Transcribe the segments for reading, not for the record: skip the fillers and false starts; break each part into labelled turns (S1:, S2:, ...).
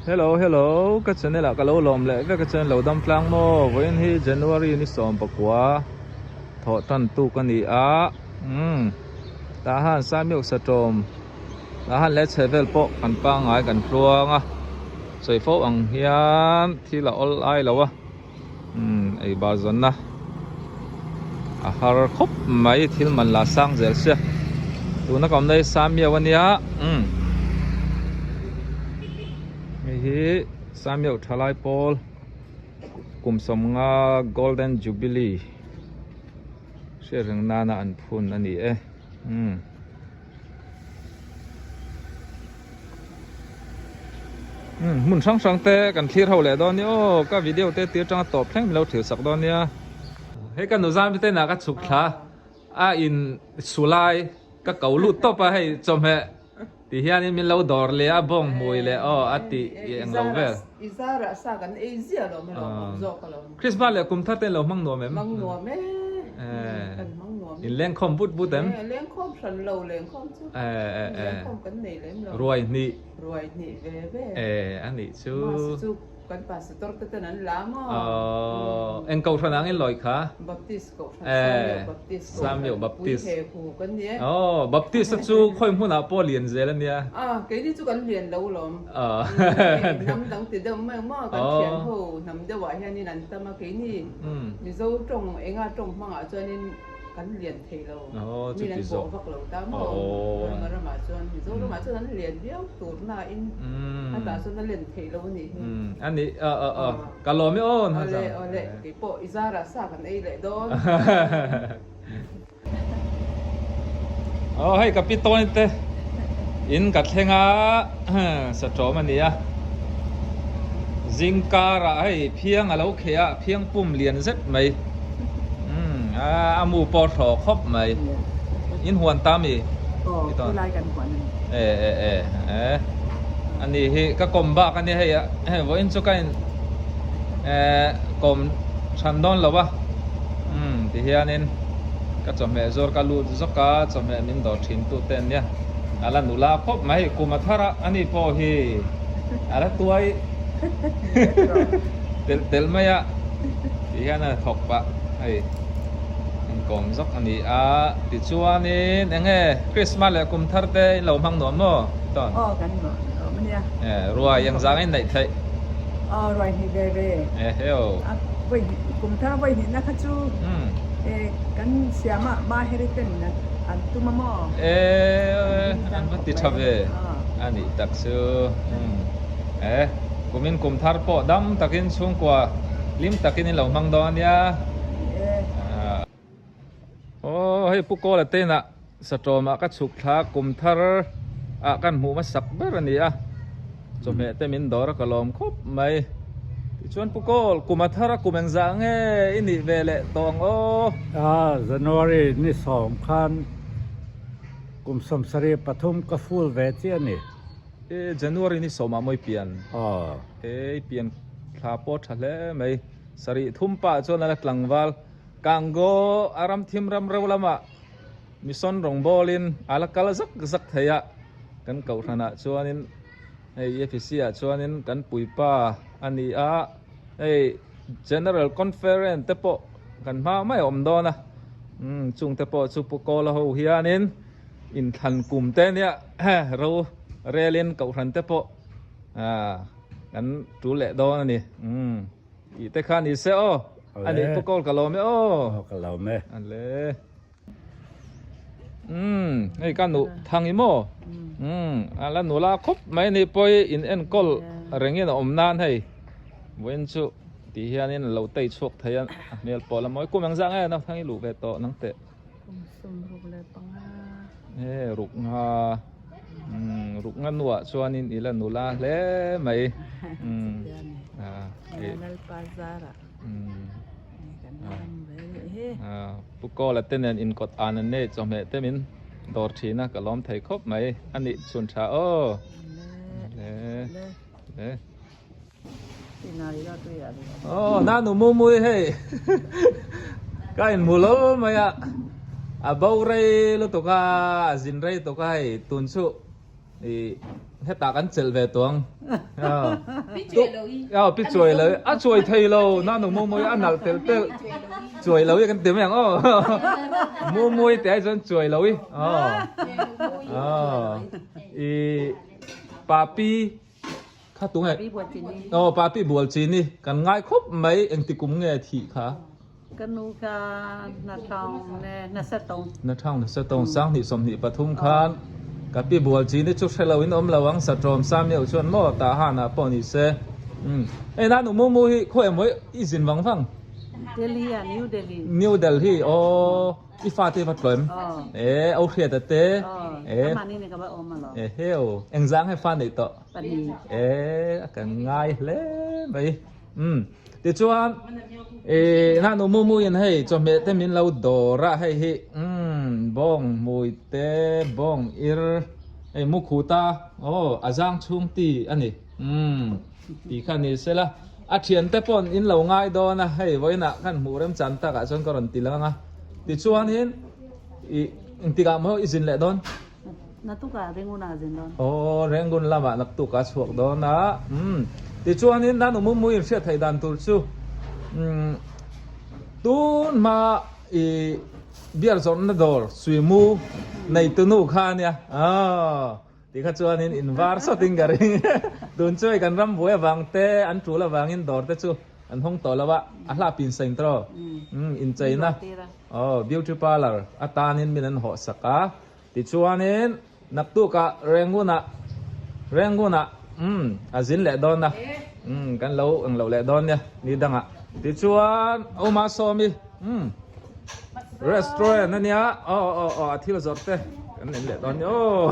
S1: Hello hello ka channel ah ka lo lawm leh vek a chuan lo dam tlang maw vawiin hi January ni 19 thawh tan tuk a ni a umm tah han Saimeuh Satawm tah han leh chhe vel pawh kan pangngai kan tluang a sawi fo ang hian thil a awl ai lo a umm ei bar zawnna a har khawp mai thil man la sang zel sia tuna ka awmna hi Saimeuh a nia umm hei hi Saimeuh thalai pawl kum 50 Golden Jubilee hriat reng nana an phun a ni e umm. Hmun hrang hrang te kan thlir ho leh dawn nia aw ka video te tir tanga tawp thleng min lo thil sak dawn nia. Hei ka nuzam te inah ka chhuk thla a in su lai ka ko lut tawp a hei chawhmeh ti hianin min lo dawr leh a bawng hmui leh aw a tih eng lo vel.
S2: I zarah sa kan ei ziah lo maw lo awm zawk alawm.
S1: Christmas leh kum thar te in lo hmang nuam em?
S2: Hmang nuam e. Kan hmang nuam.
S1: In lengkhawm but but em?
S2: Lengkhawm hran lo lengkhawm chu. Lengkhawm kan nei lem lo.
S1: Ruai hnih.
S2: Ruai hnih ve ve.
S1: A nih chu.
S2: Mas chu kan pastor te ten an la maw?
S1: Eng kohhran ang in lawi kha?
S2: Baptist kohhran Samuel Baptist kohhran.
S1: Samuel Baptist.
S2: Pui he hu kan ni e.
S1: Baptist a chu khawi hmunah pawh lian zel a nia.
S2: Keini chu kan lian lo lawm. Hnam dang ti deuh mai maw kan thian ho hnam deuhah hianin an tam a keini Mizo tawng enga tawng hmangah chuanin kan lian thei lo min an pawh vak lo ta maw Burma ramah chuan Mizo ramah chuan an lian viau tur nain a tah chuan a len theih lo a nih hi.
S1: A nih ka lawm e aw
S2: Awle awle keipawh i zarah sa kan ei leh dawn.
S1: Aw hei ka pi tawn te in ka thleng a satawm a ni a zingkarah hei phiang a lo kheh a phiang pum lian zet mai a mu pawh thlawh khawp mai in huan ta mi e e e e a ni hi ka kawm bak a nia hei a hei vawiin chu ka in kawm than dawn lo a. Umm ti hianin ka chawhmeh zuar ka lut zawk a, chawhmeh min dawr thin tu te ania a la nula khawp mai, kum a thar a ani pawh hi a la tuai telh telh mai a ti hian a thawk pah hei inkawm zawk a ni a, tichuanin eng nge Christmas leh kum thar te in lo hmang nuam maw Tawn?
S3: Aw kan nuam ania.
S1: Ruai engzang in neih theih?
S3: Aw ruai hnih ve ve.
S1: Eheu.
S3: Vawi hnih kum thar vawi hnihna kha chu kan siam a Maheri ten an tum a maw?
S1: E an va ti tha ve a nih tak chu. E kumin kum thar pawh dam takin chhungkua hlim takin in lo hmang dawn a nia. Aw hei Pu Kawla te inah Satawmah ka chhuk thla kum thar ah kan hmuh hmasak ber a ni a, chawhmeh te min dawr a ka lawm khawp mai. Tichuan Pu Kawl, kum a thar a kum engzah nge i nih ve leh tawh ang aw?
S4: January ni 10 khan kum 73 ka full ve chiah a ni.
S1: E January ni 10 ah maw i pian?
S4: Aw.
S1: E i pian thla pawh tha hle mai. Sarih thum pah chuan a la tlangval. Kango a ram thim ram reu lamah mission rawngbawlin a la kal zak zak thei a, kan kohhranah chuanin hei EFC ah chuanin kan puipa a ni a, hei General Conference te pawh kan hma mai a awm dawn a, umm chung te pawh chu Pu Kawla ho hianin inthlan kum te nia ro relin kohhran te pawh ah kan tul leh dawn a ni umm. Tih te kha ni se aw. A nih pu kawl ka lawm e aw.
S4: Aw ka lawm e.
S1: Ale. Umm hei ka nu thang i maw. Umm ala nula khawp mai ni pawi in enkawl rengin a awm nan hei. Vawiin chu ti hianin lo tei chhuak thei a a hmel pawh la mawi kum engzah nge nau thang i luh ve tawh nang teh.
S3: Kum 65.
S1: He ruk nga umm ruk nga nuah chuanin i la nula hle mai umm a
S3: Lalpa zarah kan la ram ve leh hi.
S1: Pu Kawla te nen inkawt an an nei chawhmeh te min dawr thin a ka lawm thei khawp mai a nih chhun tha aw. Le le. Aw nanu mu mui hei ka in hmu lawlh mai a a bo rei lutuk a a zin rei tuk a hei tun chu I hetah kan chelh ve tawh ang. Aw pi chuai lo a chuai thei lo na nu Mumui a nalh telh telh chuai lo i kan ti mai ang aw Mumui tih ai chuan chuai lo i aw aw i papi kha tunge aw papi bual chini kan ngai khawp mai engti kum nge thih kha.
S5: Ka nu kha na thang le na satong.
S1: Na thang na satong 2023 khan ka pi bual chi ni chu hrelo in awm lo ang satawm sa meuh chuan maw tah han ah pawh ni se. Um hei na nu mu mu hi khawi emaw i zin vang vang.
S5: Delhi ah New Delhi.
S1: New Delhi aw i fate va tlawm e o hriat a te
S5: e amah ni ka va awm alo.
S1: E heu engzang he fa nei tawh.
S5: Pahnih.
S1: E ka ngai hle mai. Umm tichuan ih na nu mu mu in hei chawhmeh te min lo dawr a hei hi umm bawng hmui te bawng ir hei mu khut a aw a zang chhung ti a ni umm tih kha ni sela a thian te pawh in lo ngai dawn a hei vawiinah khan hmuh remchan takah chuan ka rawn ti lang a tichuanin ih engtikah maw i zin leh dawn.
S5: Naktukah Rangoon ah zin dawn.
S1: Aw, Rangoon lamah naktukah a chhuak dawn a. Umm, tichuanin dan umum mui inhriat theih dan tur chu umm tun hma i beer zawrhna dawr suimu neitu nu kha a nia. Aw, ti kha chuanin in var sawtin ka ring. Tun chu hei kan ram buai avang te, an tul avangin dawr te chu an hawng tawh lo a, a hla pin sain tawh. Umm, incheina. Aw, beauty parlour atanin min an hawhsak a. Tichuanin naktukah Rangoon-ah Rangoon-ah umm a zin leh dawn a, umm kan lo eng loh leh dawn nia ni dangah. Tichuan Uma Sawmi umm restaurant a nia aw aw aw a thil zawrh te kan en leh dawn nia aw.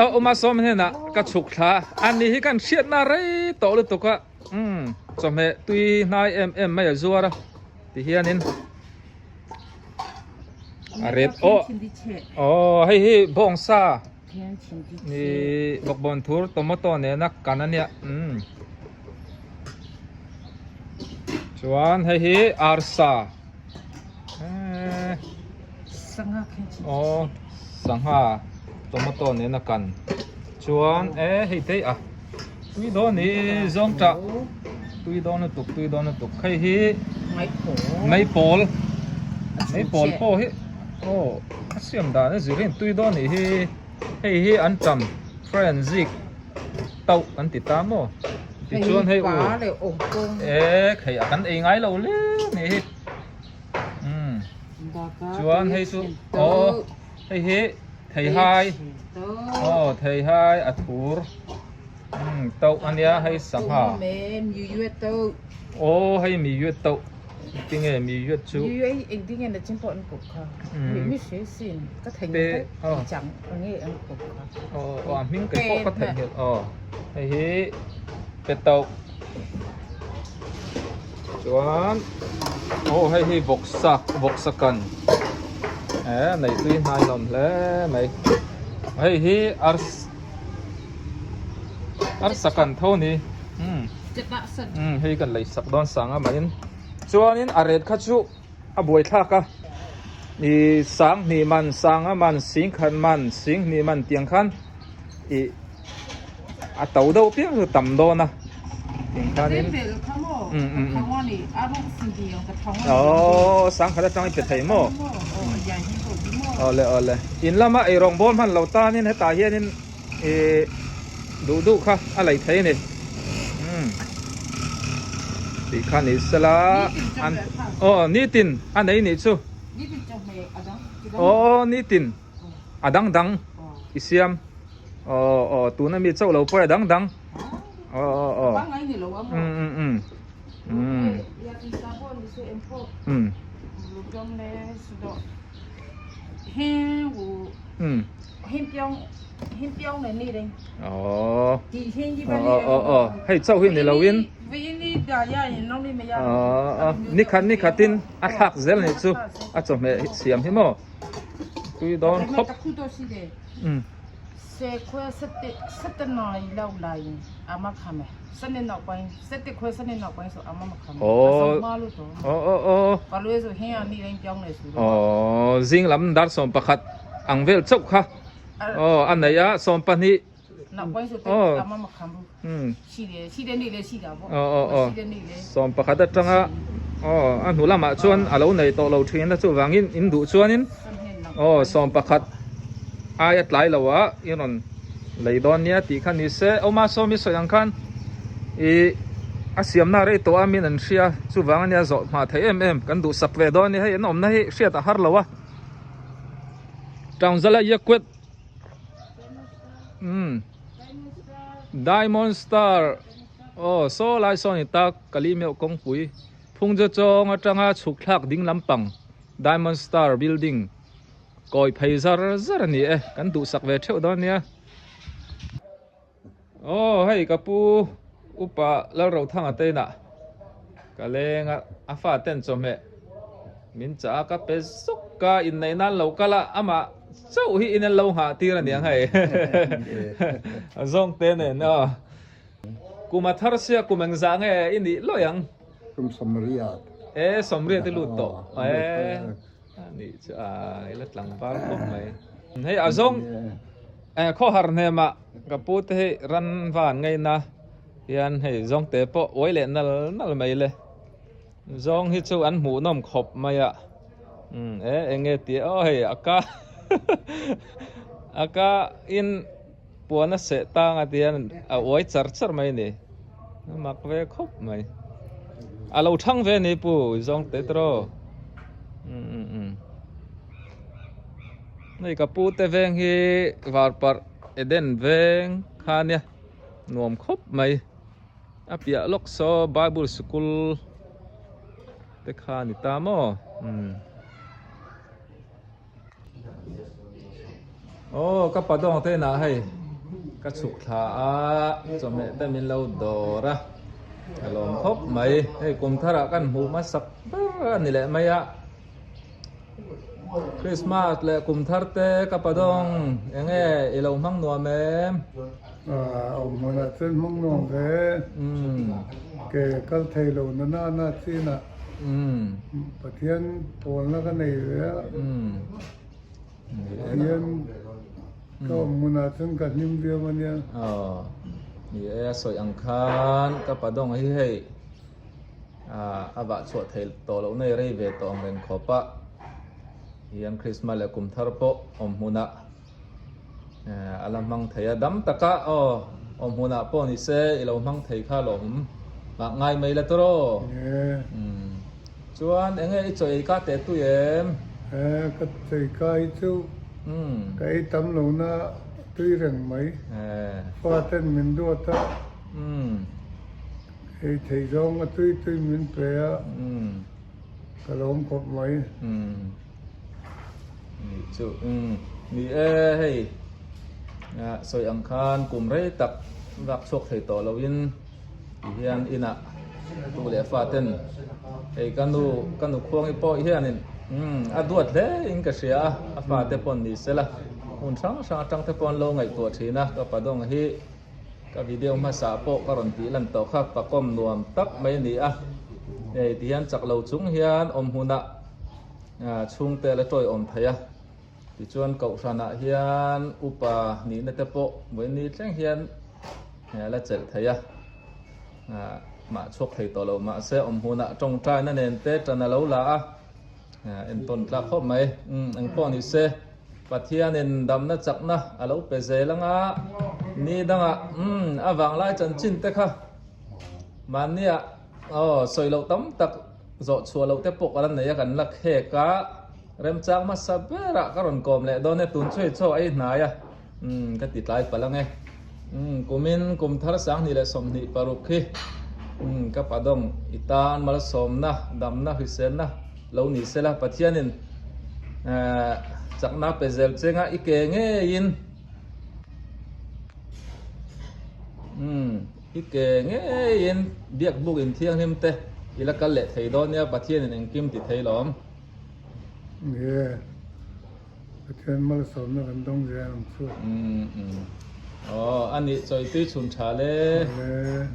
S1: Aw Uma Sawmi hnenah ka chhuk thla a, ani hi kan hriatna rei tawh lutuk a. Umm chawhmeh tui hnai em em mai a zuar a ti hianin a ret aw aw hei hi bawngsa ih bawkbawn thur tomato nena kan a nia umm chuan hei hi arsa eee aw sangha tomato nena kan chuan e hei te a. Tui dawn hi zawng tah tui dawn lutuk tui dawn lutuk hei hi meipawl meipawl pawh hi aw a siam dan a zir in tui dawn nih hi hei hi an tam forensic tauh an ti ta maw tichuan hei u e hei a kan ei ngai lo le nih hi umm chuan hei chu aw hei hi. Theihai aw theihai a thur umm tauh a nia hei sangha aw hei mi yuet tauh tinge mi yuet chu te aw aw a hming kei pawh ka theihnghilh aw hei hi pe tauh chuan aw hei hi vawksa vawksa kan eh nei tui hnai hlawm hle mai hei hi arsa kan tho a ni umm umm hei kan lei sak dawn sang a mahin chuanin a ret kha chu a buai thlak a ih sang hnih man sang a man sing khat man sing hnih man tiang khan ih a to deuh piang chu tam dawn a tiang khanin um um um aww sang khat atang i pe thei maw awle awle in lama eirawng bawl hman lo tanin hetah hianin ih duh duh kha a lei thei a ni um tih kha ni sela an aw nitin a nei nih chu aw nitin a dang dang i siam aw aw tuna mi chauh lo pawh a dang dang aw aw aw um um um um um um aw aw aw aw hei chauh hi ni lo in aw nikhat nikhatin a thlak zel nih chu a chawhmeh siam hi maw. Tui dawn khawp. Um. Aw aw aw aw. Aw zing lam dar 11 ang vel chauh kha aw a nei a 12 aw umm aw aw aw 11 atanga aw a hnu lamah chuan a lo nei tawh lo thin a chuvangin in duh chuanin aw 11 aia tlai lo ah i rawn lei dawn nia tih kha ni se awma sawmi sawi ang khan ih a siamna rei tawh a min an hria chuvang ania zawh hma theih em em kan duhsak ve dawn nia hei an awmna hi hriat a har lo a Taungzala Yaquet umm Diamond Star aw saw lai sawn ni tak kali meuh kawngpui phungja chawng atanga chhuk thlak ding lampang Diamond Star building. Kawi phei zar zar a ni e, kan duhsak ve theuh dawn nia. Aw hei ka pu upa Lalrothanga te inah ka leng a, a fa ten chawhmeh min chah a ka pe zuk a, inneih nan lo kal a, amah chauh hi in an lo nghah tir a niang hei a zawng te nen aw. Kum a thar sia kum engzah nge i nih lawih ang?
S6: Kum sawmriat.
S1: E sawmriat i lut tawh e. A nih chu a ila tlangval khawp mai. Hei a zawng eh khawhar hnemah ka pu te hei ran van ngaina hian hei zawng te pawh uai leh nal nal mai le. Zawng hi chu an hmuhnawm khawp mai a. Umm e eng nge tih aw hei a ka a ka in puan a seh tang a ti hian a uai char char mai a ni. A mak ve khawp mai. A lo thang ve ni pu zawng te tawh. Umm umm umm. Hei ka pu te veng hi varparh Eden veng kha nia nuam khawp mai. A piah lawk saw Bible sikul te kha a ni ta maw umm. Aw ka pa dawng te inah hei ka chhuk thla a chawhmeh te min lo dawr a ka lawm khawp mai hei kum tharah kan hmuh hmasak ber a ni leh mai a Christmas leh kum thar te ka pa dawng eng nge i lo hmang nuam em?
S6: Awm hmunah chuan hmang nuam ve ke kal thei lo na nana chinah Pathian pawlna ka nei ve a, Pathian ka awm hmunah chuan ka hlim viau a nia.
S1: Aw, ni e a sawi ang khan ka padawng hi hei a vah chhuah theih tawh loh nei rei ve tawh ang reng khawp a, hian Krismas leh kum thar pawh awm hmunah A la hmang thei a, dam taka aw awm hunah pawh ni se i lo hmang thei kha lo awm mah ngai mai la tawh aw. Chuan eng nge i chaw ei ka teh tui em?
S6: E, ka chaw ei ka hi chu ka ei tam lo na tui reng mai. Fa ten min duat a, ei theih zawng a tui tui min pe a, ka lawm khawp mai.
S1: Nih chu umm ni e hei sawi ang khan kum rei tak vak chhuak thei tawh lo in ti hian inah tu leh fa ten hei ka nu ka nu khuangi pawh hian in umm a duat hle in ka hria a a fa te pawn ni sela hmun hrang hrang atang te pawh an lo ngaihtuah thin a ka padawng hi ka video hmasa pawh ka rawn tih lan tawh kha pakawm nuam tak mai a ni a hei ti hian chak lo chung hian awm hunah. Chhungte la tawiawm thei a, tichuan Kohhranah hian upa nihna te pawh vawiin thleng hian la chelh thei a, mah chhuak thei tawh lo mahse awm hunah tawngtaina nen te tan a lo la a, entawn tlak khawp mai. Engpawh ni se Pathianin damna chakna a lo pe zel anga ni dangah a vanglai chanchin te kha mahniah aw sawi loh tam tak Zawh chhuah loh te pawh ka la nei a, kan la khek a, remchang hmasa berah ka rawn kawm leh dawn e, tun chu hei chaw ei hnai a, umm ka ti tlai palh ang e, umm kumin kum thar 2026 khi umm ka padawng i tan malsawmna, damna, hriselna lo ni sela, Pathianin ehh chakna pe zel chenga i ke ngeiin umm. I ke ngeiin biak buk in thianghlim te i la kal leh thei dawn nia Pathianin engkim ti thei lawm.
S6: Nge Pathian malsawmna kan dawng zel ang chu.
S1: Umm umm. Aw a nih chawi tui chhun tha le.
S6: Awle.